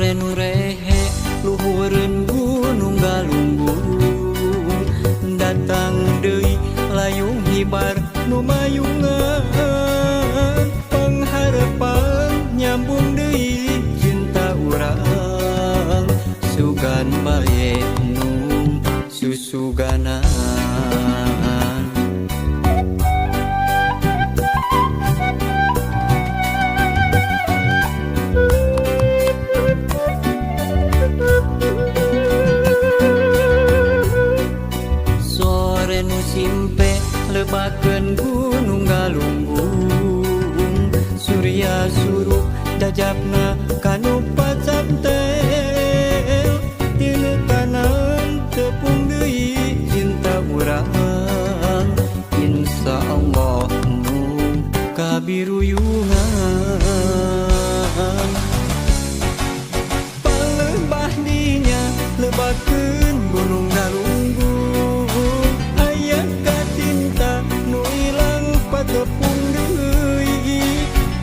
Sore nu rehe luhureun gunung galunggung, datang deui layung hibar nu mayungan. Pangharepan nyambung deui cinta urang, sugan bae nu susuganan. Sore nu simpe lebakeun gunung galunggung, surya surup jajapna kanu pacamtel. Tina tanan tepung deui cinta urang, insya Allah nu kabiruyungan. Palebah dinya lebakeun gunung galunggung, aya kacinta nu ilang patepung deui.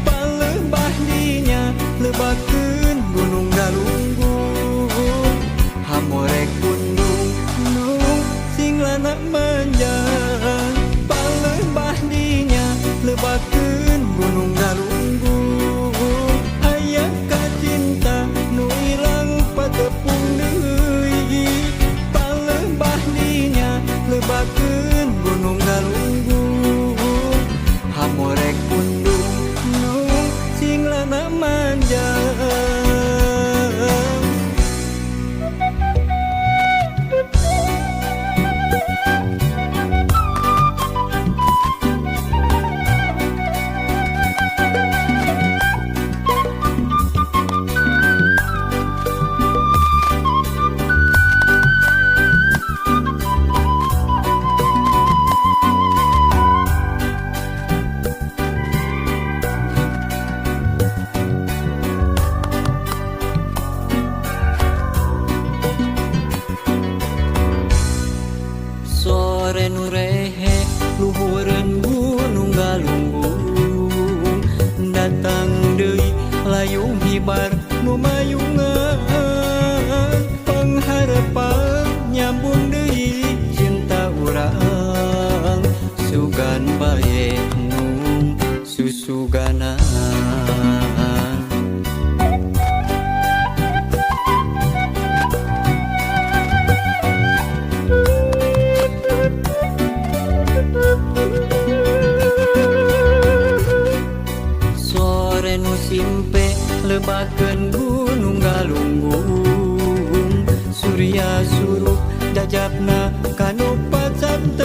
Palebah dinya lebakeun gunung galunggung, hamorek pundung nu sing lana manjang. Palebah dinya lebakeun gunung galunggung, aya kacinta nu ilang patepung deui. Palebah dinya lebakeun gunung galunggung, hamorek pundung nu sing lana manjang. Sore nu rehe luhureun gunung galunggung, datang deui layung hibar nu mayungan. Pangharepan nyambung deui cinta urang, sugan bae nu susuganan. Sore nu simpe lebakeun gunung galunggung, surya surup jajapna kanu pacamtel.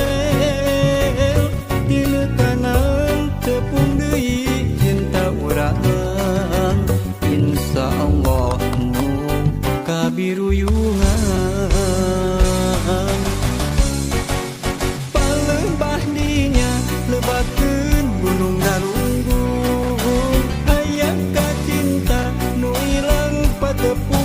Tina tanan tepung deui cinta urang, insya Allah nu kabiruyungan. Palebah dinya lebakeun gunung galunggung, aya kacinta nu ilang patepung.